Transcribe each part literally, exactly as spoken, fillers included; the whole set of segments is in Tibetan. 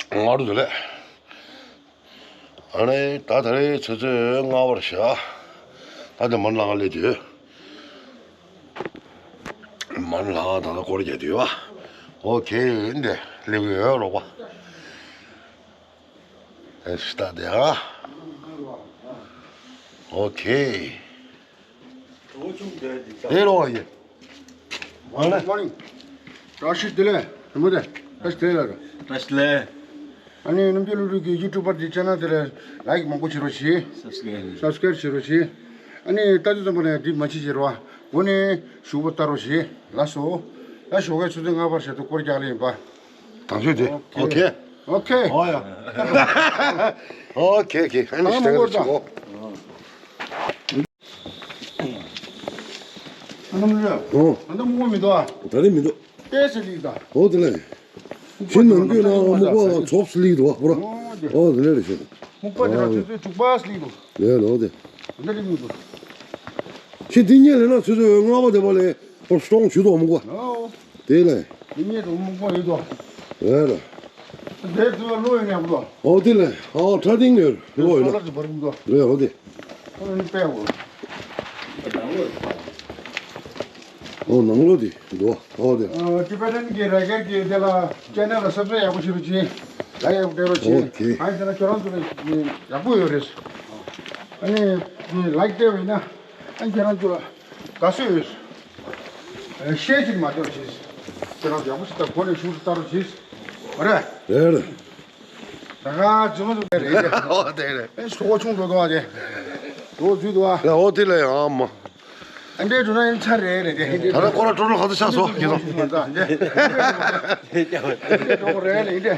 ང་རུ་འདུག་ལེ། ཨ་ནི་ད་ད་རེས་ཆུ་ཚོད་ལྔ་པར་བཞག་ད་དེ་མར་ལངས་སླེབས་དུས། མར་ལངས་ད་ལྟ་སྐོར་རྒྱག་དུས་བ། ཨོ་ཁེ་འདི་སླེབས་ཀྱི་ཡོད་རོགས་པ། ཨེ་ཤི་ད་དེ་ཨ། ཨོ་ཁེ། ཨེ་རོགས་ཡེ། Morning. བཀྲ་ཤིས་བདེ་ལེགས། བུ་མོ་དེ། བཀྲ་ཤིས་བདེ་ལེགས། བཀྲ་ཤིས་བདེ་ལེགས། ཨ་ནི་རྣམ་རྒྱལ་གླིང་རུ་གི་ཡུ་ཊུབ་པར་དེ་ཆེ་ནལ་དེ་ལ་ལའིཀ་མང་པོ་བྱེད་རོགས་བྱེད། སབ་སི་ཀ་རེབ། སབ་སི་ཀ་རེབ་བྱེད་རོགས་བྱེད། ཨ་ནི་ལྟ་དུས་ཙམ་པ་ནས་འགྲིག་མ་བྱེད་བྱེད་རོགས། འགོ་ནས་ཞུགས་པ་ལྟ་རོགས་བྱེད། ལགས་སོ། ད་ཞོགས་ཀའི་ཆུ་ཚོད་ལྔ་པར་ཞལ་ཏུ་སྐོར་རྒྱག་ལེ་ཡིན་པ། དང་ཤོས་དེ། ཨོ་ཁེ། ཨོ་ཁེ། ཨོ་ཡ། ཨོ་ཁེ་ཁེ། ཨ་ནི་ཞིག་ད་ག་རེ་བྱེད་གོ། ཨ་ནམ་རེད། ཨོ། ཨ་ནམ་ངོ་མི་འདུག་ཨ། ད་རེས་མི་འདུག་ཏེ་སི་ལི་ད། ཨོ་དེ་ལས། ཤིན་ནང་གི་ན་སྨུག་པ་ཚོབ་སི་ལི་འདུག་ཨ་པུ་ར། ཨོ་དེ་ལས་རེད་ཤོད། སྨུག་པ་དེ་ར་ཆུ་ཚོད་དྲུག་པ་སི་ལི་འདུག་ལས་ལོ་དེ། ད་རེས་མི་འདུག་ཤི་འདི་ཉལ་ལས་ན་ཆུ་ཚོད་ལྔ་པ་དེ་པ་ལས་པོ་སྟོང་ཞུ་དོ་སྨུག་པ། ཨོ། དེ་ལས། མི་ཉེ་དུ་སྨུག་པ་ཡོད་དོ། རེད་རེད། དེ་དུ་བ་ལོ་ཡོད་ནས་བློ། ཨོ་དེ་ལས་ཨོ་ཁྲ་ཏིང་ཡོད་ལོ་ཡོད་ལ། སོ་ལ་ཅི་བར་མི་འདུག་རེད་ཨོ་དེ། ཨོ་ནི་པའི་འོ། ཨོ་ནང་ལོ་དེ་འདུག་ཨོ་དེ། ཨ་ཊི་བེ་ཊན་གྱི་ར་གར་གྱི་དེ་ལ་ཅེ་ནལ་ལ་སབ་སི་ཀ་རེབ་ཡག་པོ་བྱེད་རོགས་གྱིས། ལ་ཡག་པོ་སྤྲད་རོགས་གྱིས། ཨོ་ཁེ། ཨ་ནི་དེ་ལ་ཁྱོད་རང་ཚོ་ལ་ཡག་པོ་ཡོད་རེད། ཨ་ནི་ལའིཀ་སྤྲད་པ་ཡིན་ན་ཨ་ནི་ཁྱོད་རང་ཚོ་ལ་དགའ་བསུ་ཡོད། ཤེས་ཅིག་མ་འདོར་བྱེད། ཁྱེད་རང་ཡག་པོ་ཞིག་ལྟ་གོ་ནས་ཤུགས་ལྟ་རོགས་བྱེད། མ་རེད། རེད་རེད། ད་ག་ཇི་མ་ཟུག་རེད་རེད། ཨོ་དེ་རེད། ཨེ་ཤོག་ཆུང་འགྲོ་དོ་ཨ་དེ། འགྲོ་བར་འཛུལ་དོ་ཨ། ཡ་ཨོ་དེ་ལ་ཡང་ཨ་མ། ཨ་འདྲས་འགྲོ་ན་ཡང་ཚར་རེད་རེད་དེ། ད་ལྟ་སྐོར་ར་ཀྲོ་ཀྲོ་ག་ཚོད་ཆགས་སོང་ཁྱེད་ཚོ། ཨ་འདྲས་འགྲོ་གི་རེད་ལ་ཡིན་དེ།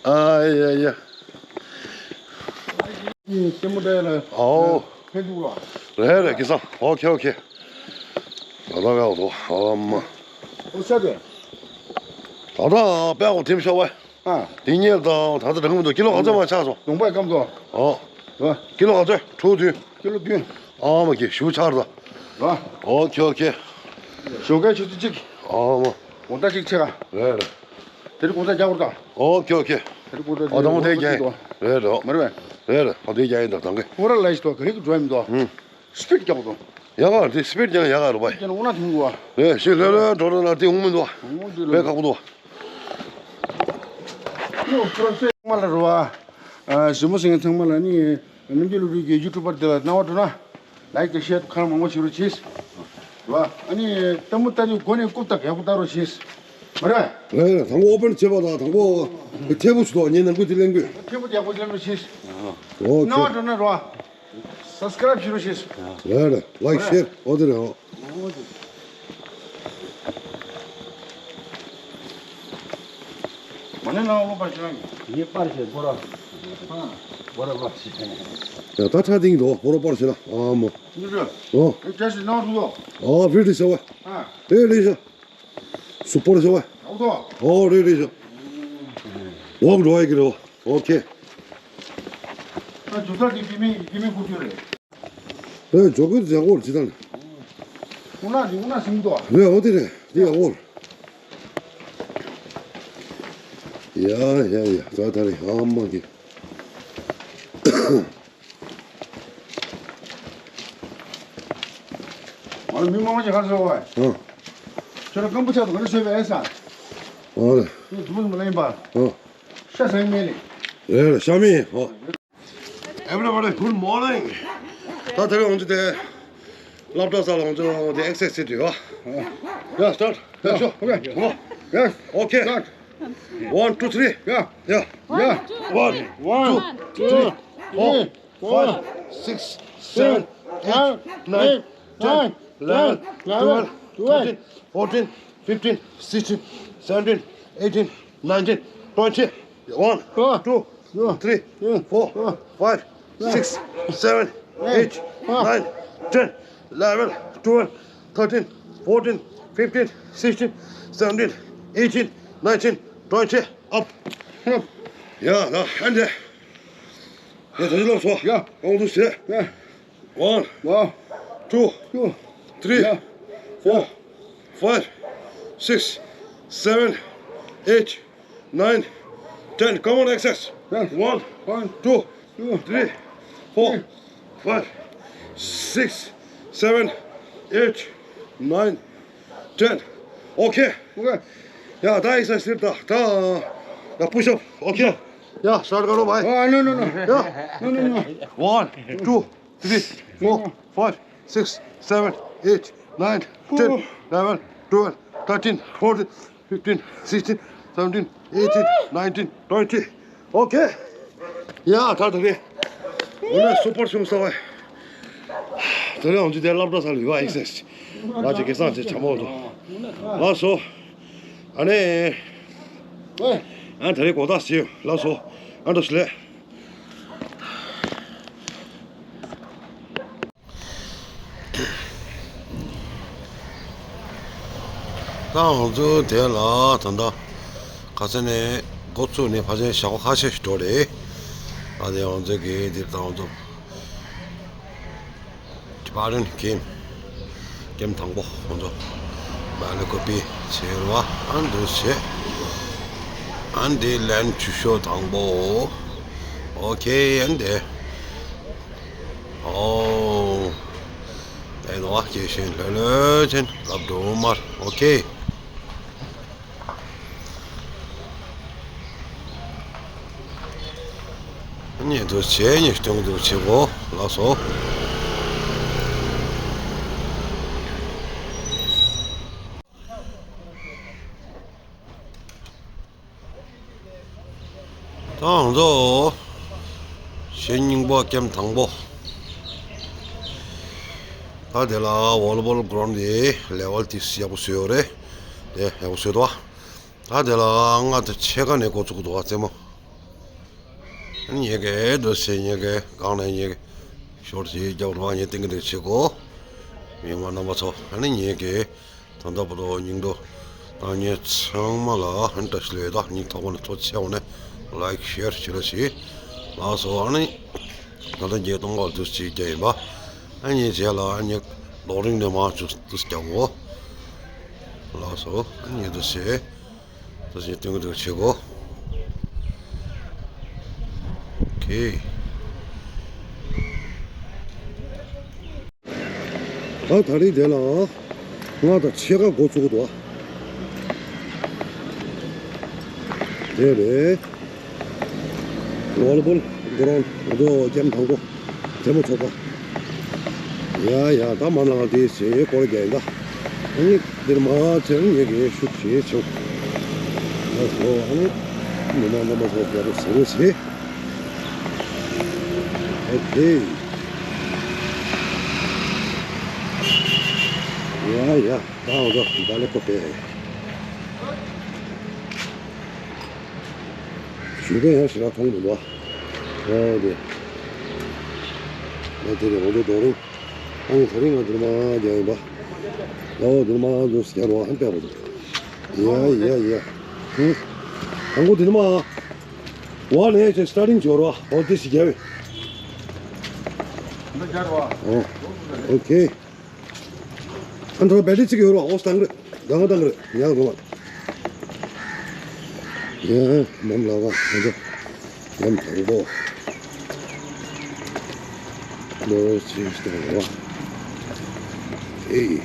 ཨ་ཡ་ཡ། ཨོ། ཕན་ཐོགས་རེད་རེད་ཁེ་སང་། ཨོ་ཁེ་ཨོ་ཁེ། ད་ལྟ་བས་འོ་ཨ་མ། ཨོ་ས་དེ། ད་ལྟ་དཔལ་འོ་ཐིམ་ཤོག་བས། ཨ། དེ་ཉེར་དང་ད་ལྟ་དྲང་མི་འདུག་ཀི་ལོ་ག་ཚོད་མ་ཆགས་སོང་། ལུང་པའི་སྐམ་དོ། ཨོ། ཨ། ཀི་ལོ་ག་ཚོད་དྲུག་བདུན། ཀི་ལོ་བདུན། ཨ་མ་ཁེ་ཞུ་ཆགས་ད། ཨ། ཨོ་ཁེ་ཨོ་ཁེ། ཞོགས་ཀའི་ཆུ་ཚོད་གཅིག་ཨ་མ། དགོང་དག་གཅིག་ཆེ་ག་རེད་རེད། དེ་རིང་དགོང་དག་རྒྱག་དགོས་ད། ཨོ་ཁེ་ཨོ་ཁེ། དེ་རིང་དགོང་དག་ཨ་དང་པོ་དེ་རྒྱག་ཡིན། རེད་རེད། མ་རེད་པས། རེད་རེད། ཨ་དེ་རྒྱག་ཡིན་ད་དང་གི་ཧོ་ར་ལས་ཤི་ཏོ་ག་ཧིག་འགྲོ་ཡ་མི་འདུག་ཨུ། སི་པིཌ་རྒྱག་དགོས་དོ། ཡག་ག་དེ་སི་པིཌ་རྒྱག་ན་ཡག་ག་རུ་བ། ཀྱང་འོ་ན་ཐུང་དགོས་བ། རེད་ཤི་ལྷོད་ལྷོད་འགྲོ་རོགས་ན་དེ་འོང་མི་འདུག་བ། འོང་དུས་ལ་དཔེ་ཁག་པོ་འདུག་བ། ནོ་པྲོ་སེ་མ་ལ་རུ་བ། ཨ་ཞི་མོ་སེང་གེ་ཚང་མ་ལ་ནི་རྣམ་རྒྱལ་གླིང་རུ་གི་ཡུ་ཊུབ་པར་དེ་ལ་སྣང་བ་འགྲོ་ན། ལའིཀ་དང་ཤེར་ཁར་མང་པོ་བྱེད་རོགས་གྱིས། རེད་བ། ཨ་ནི་ལྟད་མོ་ལྟ་དུས་སྒོ་ནས་རྐུབ་དང་ཡག་པོ་ལྟ་རོགས་གྱིས། མ་རེད། རེད་རེད། དང་པོ་ཨོ་པན་བྱེད་པ་དང་དང་པོ་ཐེབས་པོ་ཞིག་ཐོག་ངས་ནང་ཁུལ་དེ་ལེན་དགོས། ཐེབས་པོ་ཡག་པོ་ལེན་རོགས་གྱིས། ཨོ་སྣང་བ་ཁེ། འགྲོ་ན་རེད་བ། སབ་སི་ཀ་རེབ་བྱེད་རོགས་གྱིས། རེད་རེད། ལའིཀ་ཤེར་ཨོ་དེ་རེད་ཨོ། མ་ཎི་ནང་ལོགས་པར་ཤོག་ངེས་པར་ཤེས་སྐོར་ར། སྐོར་ར་པར་ཤེས། ཡ་ད་ཁྲ་ཏིང་དོ་སྐོར་ར་པར་ཤེས་ན་ཨ་མོ། འདི་རེད། ཨོ། ཨེ་ཅེ་སི་ནང་རུ་ལོ། ཨོ་བྷི་རི་ཊི་ཤི་ཟེར་བ། ཨ། ཨེ་ལེ་ཤ། སུ་པར་ཤི་ཟེར་བ། ཨོ་དོ། ཨོ་རེད་རེད་ཤ། ཝོག་འགྲོ་ཡ་གི་རེད་བ། ཨོ་ཁེ། ཨ་ཇོ་ས་གི་ཀི་མི་ཀི་མི་ཁུ་ཅུ་རེད། ཨེ་ཇོ་ཀུ་ཛ་ཝོར་ཇི་ལྟར། ཨུ་ན་ཇི་ཨུ་ན་སིང་དོ། ཨེ་ཨོ་དེ་རེད་དེ་ཡ་ཝོར། ཡ་ཡ་ཡ་ད་ད་རེད་ཨ་མ་གི། ཨ་མི་མང་ཆེ་ག་རེ་ཟེར་བ། ཨ། ཁྱོད་རང་ཀམ་པུ་ཅ་དུ་ག་རེ་ཟེར་བ་ཨེ་ས། ཨ་རེད། ཁྱོད་དུ་མ་ཟིན་པ་ལེན་པ། ཨ། ཤ་ཟ་ཡི་མེད་ལེ། རེད་རེད་ཤ་མེད་ཨ། Everybody, good morning. ད་དེ་རིང་ང་ཚོ་དེ་སློབ་གྲྭ་ས་ལ་ང་ཚོ་དེ་ཨེག་སར་སའིཛ་བྱེད་དུས་ཡོད། Yeah, start. Yeah, sure. Okay. Come on. Yes. Okay. Start. Yeah. Yeah. Yeah. One, two, three, four, five, six, seven, eight, nine, ten, eleven, twelve, thirteen, fourteen, fifteen, sixteen, seventeen, eighteen, nineteen, twenty. One, two, three, four, five, six, seven, eight, nine, ten, eleven, twelve, thirteen, fourteen, fifteen, sixteen, seventeen, eighteen, nineteen, twenty. Up. Up. Yeah, now, and, uh, yeah, that's a lot, so. Yeah. I want to say. Yeah. One, one, two, two, three, yeah, four, yeah, five, six, seven, eight, nine, ten. Come on, exercise. Yes. One, one, two, two, three, four, five, six, seven, eight, nine, ten. Okay. Okay. Yeah, that is a slip. Da, da. Yeah, push up. Okay. Yeah, start karo, bhai. Oh, no, no, no. Yeah. No, no, no. One, two, three, four, five, six, seven, eight, nine, ten, eleven, twelve, thirteen, fourteen, fifteen, sixteen, seventeen, eighteen, nineteen, twenty. Okay. Yeah, ད་ད་རེད། འོ་ན་སུ་པར་བྱུང་ས་བས། ད་རེད་འོང་ཅི་དེ་སློབ་གྲྭ་ས་ལུས་པ་ཨེག་སེས། ང་ཅིག་གེ་སང་ཅིག་བྱ་མོ་འདུག་ལགས་སོ། ཨ་ནི། ཨ་ད་རེད་གོ་ད་ཟིན་ལགས་སོ། ཨ་འདྲ་ཞིག་ལས། ད་ང་ཚོ་དེ་ལ་ད་ལྟ་ཁ་སང་ནས་འགོ་བཙུགས་ནས་ཕལ་ཆེར་ཞག་པོ་ཁ་ཤས་ཤིག་འགྲོ་རེད། ད་དེ་ང་ཚོ་གི་འདིར་ད་ང་ཚོ་ཊི་པ་རན་གེམ་གེམ་དང་པོ་ང་ཚོ་བ་ལེ་ཀོ་པི་ཆེ་རུ་བ་ཨ་འདུ་བྱེད། ཨ་འདི་ལན་བཅུ་ཤོག་དང་པོ། ཨོ་ཁེ་ཨ་འདི། ཨོ། ཨེ་ནོ་ཨ་ཁེ་ཤེན་ལྷོད་ལྷོད་ཅན་ལབ་འགྲོ་མར། ཨོ་ཁེ། ཉེ་དུ་བྱས་ཉེ་སྟོང་དུ་བྱེད་གོ་ལགས་སོ། ད་ང་ཚོ་གཞེས་སྙིང་པོ་ཀེམ་དང་པོ། ད་དེ་ལ་ཝོ་ལི་བོལ་གྷི་རའུན་ཌི་དེ་ལེ་ཝལ་ཏིས་ཡག་པོ་བཟོས་ཡོད་རེད། དེ་ཡག་པོ་བཟོས་འདུག་ད་དེ་ལ་ང་དང་ཕྱེད་ཀ་ནས་འགོ་བཙུགས་འདུག་རྩེད་མོ། ཨ་ནི་ངེད་ཀྱིས་འདུག་སེ་ངེད་ཀྱིས་སྒང་ནས་ངེད་ཀྱིས་ཤོར་ཅིག་རྒྱབ་རོགས་ངས་ཏིང་ཏིང་བྱེད་གོ། མི་མང་རྣམ་པ་ཚོ་ཨ་ནི་ངེད་ཀྱིས་ད་ལྟ་བར་དུ་སྙིང་དོ་དང་ངེད་ཚང་མ་ལ་ཨ་ནི་བཀྲ་ཤིས་བདེ་ལེགས། ད་སྙིང་ཐག་པ་ནས་ཐུགས་རྗེ་ཆེ། འོ་ནས་ལའིཀ་ཤེར་བྱེད་རོགས་བྱེད། ལགས་སོ། ཨ་ནི་ད་ལྟ་བརྒྱད་སྟོང་ལྔ་བཅུ་ཞིག་རྒྱག་ཡིན་པ། ཨ་ནི་རྗེས་ལ་ཨ་ནི་ལོག་རིང་ནས་མང་བཅུ་དུ་རྒྱག་གོ། ལགས་སོ། ཨ་ནི་འདུག་སེ། ད་ཅི་སྟོན་གྱི་འདུག་བྱེད་གོ། ཨོ་ཁེ། ད་ད་རེས་དེ་ལ་ང་དང་ཕྱེད་ཀ་འགོ་བཙུགས་འདུག་དེ་རེད། ཝོ་ལི་བོལ་གྷི་རའུན་ཌི་ང་ཚོ་ཀེམ་དང་པོ། རྩེད་མོ་ཚོགས་པ། ཡ་ཡ། ད་མ་ལངས་དེ་ཟེར་སྐོར་རྒྱག་ཡིན་ད། ཨ་ནི་འདིར་མ་ཚེ་རིང་ངེད་ཀྱི་ཤུགས་ཆེ་ཆུང་། ཨ་ཧོ། ཨ་ནི་མི་མང་རྣམ་པ་ཚོ་རྒྱ་རུ་ཟེར་རུ་ཟེར། ཨོ་ཁེ། ཡ་ཡ། ད་འོ་ད་ད་ལེ་ཀོ་པེ། ཞུ་པེ་ཡང་ཞེ་དྲག་མཐོང་མི་འདུག་ཨ། ཨོ་དེ། ཨ་དེ་རེད། འོ་དེ་རྡོ་རིང་། ཨ་ནི་ད་རིང་ང་འདིར་མ་རྒྱག་ཡིན་པ། ཨོ་འདིར་མ་འདུག་སེ་རྒྱག་རོགས་ཨ་ནི་པས་པ་འདུག་ཡ་ཡ་ཡ། ཧུ། དང་པོ་འདིར་མ། ཝ་ནས་ཅེ་སི་ཊར་ཊིང་བྱོས་རོགས། ཨོ་དེ་ཞིག་རྒྱག་བས། འདི་རྒྱག་རོགས། ཨོ། ཨོ་ཁེ། ཨ་འདྲ་བ་བེ་ཊི་རི་གཅིག་ཡོད་རོགས། ཨོ་སྟང་རེད། དང་དང་རེད། ཡང་རོགས། ཡང་མམ་ལ་བ་ང་ཚོ་ཡང་དང་པོ། ལོ་ཆེ་སྟོང་བ། ཨེ།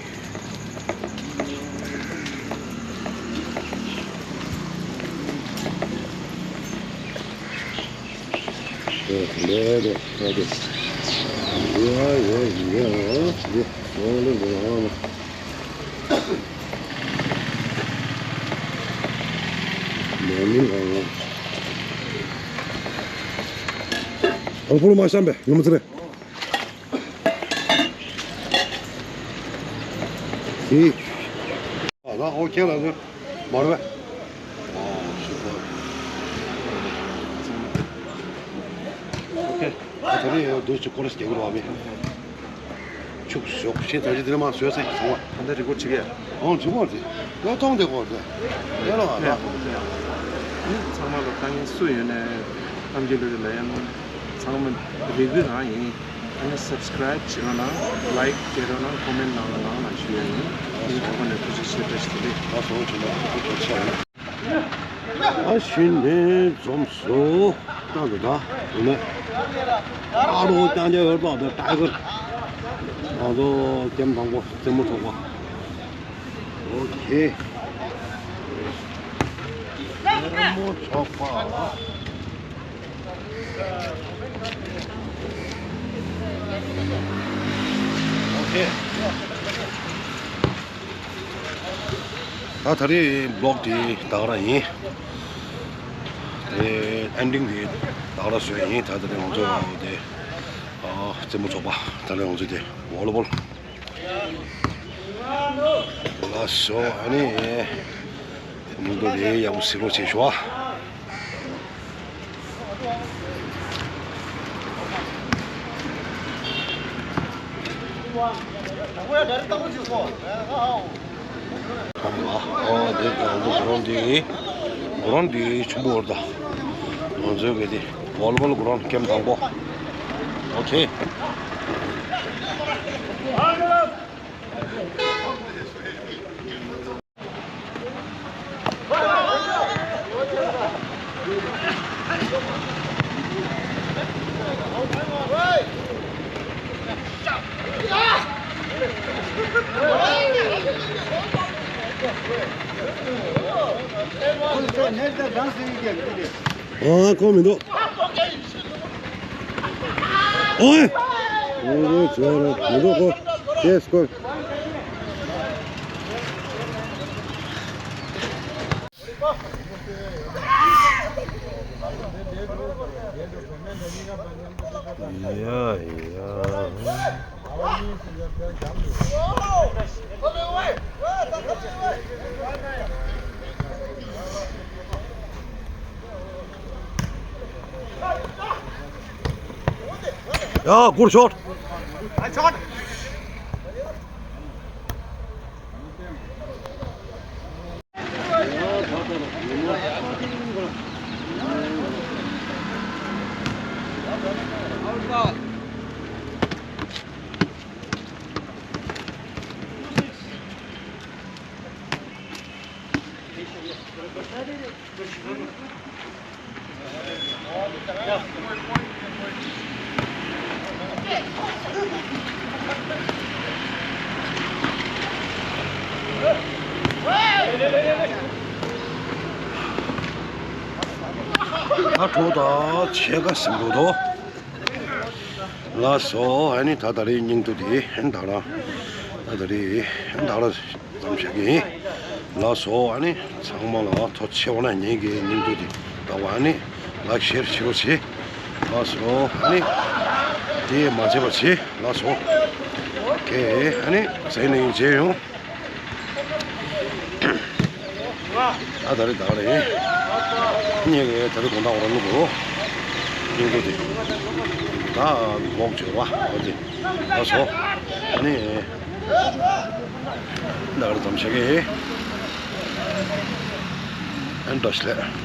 ལེ་ལེ་ལེ་ལེ། ཡ་ཡ་ཡ། ཡ་ལེ་ལེ་ཨ་མ། མ་ནིང་ཨ་མ། ཨ་ཕོ་ལོ་མ་ཤམ་པས་ངོ་མ་ཚེ་རེ། ཨི། ཨ་ལ་ཨོ་ཁེ་ལ་ཟེར། མར་བས། ཨོ་ཤི་ཁོ། ཨོ་ཁེ། ཨ་ད་རེས་ཡང་སྡོད་ཅིག་སྐོར་ར་ཞིག་རྒྱག་གི་རེད་བ་མི། ཕྱུགས་ཞོགས་ཤིང་ད་ཅི་དེ་ནས་མ་བཟོས་ཚེ་ཚང་མ། ད་ལྟ་རི་ཀོཌ་བྱེད་ཀྱི་ཡ། ཨོ་འཇུ་བར་དེ། ཡོ་ཐོང་དེ་གོ་དེ། ཡ་ལ་བ་ལ། ནི་ཚང་མ་ལ་ལྟ་མཁན་སུ་ཡོད་ནས་ཐམས་ཅད་ལ་ལ་ཡང་ཚང་མ་རེ་སྐུལ་རང་ཡིན། ཨ་ནི་སབ་སི་ཀ་རའིབ་བྱེད་རོགས་གནང་། ལའིཀ་བྱེད་རོགས་གནང་། ཀོ་མེན་ཊི་གནང་རོགས་གནང་ཞུ་ཡ་ཡིན། ཨ་ཤི་ནས་འཛོམས་སོ། ད་འདི་ད་འདི་ནས་ཨ་རོ་རྐྱང་རྐྱང་ཡོད་པ་འདི་ཊའི་གར། ང་ཚོ་ཀེམ་དང་པོ་རྩེད་མོ་ཚོགས་པ། ཨོ་ཁེ། རྩེད་མོ་ཚོགས་པ། ཨོ་ཁེ། ད་ད་རེས་བི་ལོག་དེ་ད་ག་རང་ཡིན། དེ་ཨེན་ཌིང་དེ་ད་ག་རང་བཟོས་ཡིན། ད་ད་རེས་ང་ཚོ་དེ་ཨ་རྩེད་མོ་ཚོགས་པ་ད་རེས་ང་ཚོ་དེ་ཝོ་ལི་བོལ། ལགས་སོ། ཨ་ནི་མི་འདུག་དེ་ཡག་པོ་གཟིགས་རོགས་བྱེད་ཤོག་ཨ། ཨོ་དེ་ང་ཚོ་གོ་རོན་དེ་གོ་རོན་དེ་ཆུང་པོ་བར་དང་ང་ཚོའི་གི་དེ་ཝོ་ལི་བོལ་གོ་རོན་ཀེམ་དང་པོ། ཨོ་ཁེ། ཨ་ཁོ་མི་འདུག་ཨོའེ། ཨོའེ་ཇོ་ར་མི་འདུག་ཁོ། ཡེས་ཁོ། ཡ་ཡ། ཡ་གུར་ཤོར། ད་གྲོགས་དང་ཕྱེད་ཀ་ཟིན་འདུག་དོ། ལགས་སོ། ཨ་ནི་ད་ད་རེས་སྙིང་བསྡུས་དེ་ཨ་ནི་ད་རང་ད་ད་རེས་ཨ་ནི་ད་རང་ཙམ་བྱེད་ཀྱི་ཡིན། ལགས་སོ། ཨ་ནི་ཚང་མ་ལ་ཐུགས་རྗེ་ཆེ། འོ་ན་ངེད་ཀྱི་སྙིང་བསྡུས་དེ་ད་བ་ཨ་ནི་ལའིཀ་ཤེར་བྱེད་རོགས་བྱེད། ལགས་སོ། ཨ་ནི་དེ་མ་བརྗེད་པ་བྱེད། ལགས་སོ། ཨོ་ཁེ། ཨ་ནི་ཟེར་ནས་མཇལ་ཡོང་། ད་ད་རེས་ད་རེས་ངེད་ཀྱི་ད་རེས་དགོང་དག་འོ་ར་ནུ་གོ་སྙིང་བསྡུས་དེ་ད་ལོག་བྱེད་པ་འོ་དེ་ལགས་སོ། ཨ་ནི་ད་ག་རེ་ཙམ་བྱེད་ཀྱི་ཨ་ནི་འདྲ་ཞིག་ལས།